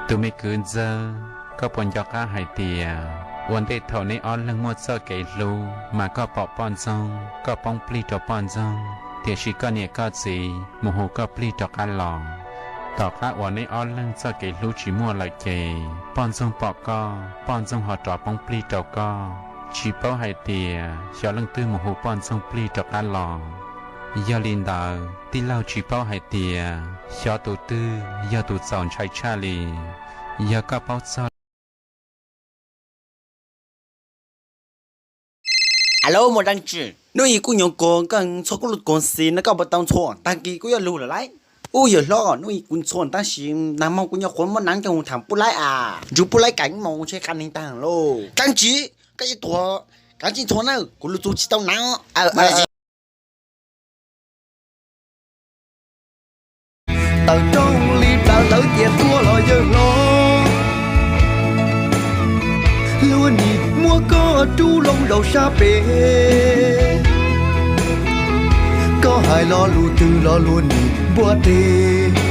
Tus me kwv ntxawg, koj puas nco qab hais tias ua ntej thaum neb ob leeg muaj txoj kev hlub mas koj pom poj ntxoog koj poob plig rau poj ntxoog, tiam sis koj niam koj txiv mus hu koj plig rov qab los? Tom qab uas neb ob leeg txoj kev hlub tsis muaj lawm ces poj ntxoog pom koj, poj ntxoog ho rov poob plig rau koj, tsis paub hais tias xyov leej twg mus hu poj ntxoog plig rov qab los. Yog li ntawd tij laug tsis paub hais tias xyov tus twg yog tus txaus ntshai tshaj li. Yog koj paub txog Alo, Muas Dab Tsi, hnub i kuv nyuam qhuav koj ntxhua kuv lub koom xis no, koj puas tau ntxhua? Tag kis kuv yuav lug lawm lauj. Ub, yawm hlob, hnub i kuv ntxhua tab sis nag hmo kuv nyuam qhuav muab nab coj mus tham pub laib as, ntsug pub laib kam mus ntshe qab neeg tag lawm. Dab Tsi, koj yuav tuag, koj tsis ntxhua na, kuv lug txug tsis tau nab. Tawm rooj li plawv lawv tias tuag los yawg hlob, luag nim muab koj rub loo zaum sab pem. Koj hais lo lus twg los luag nim npuaj teg.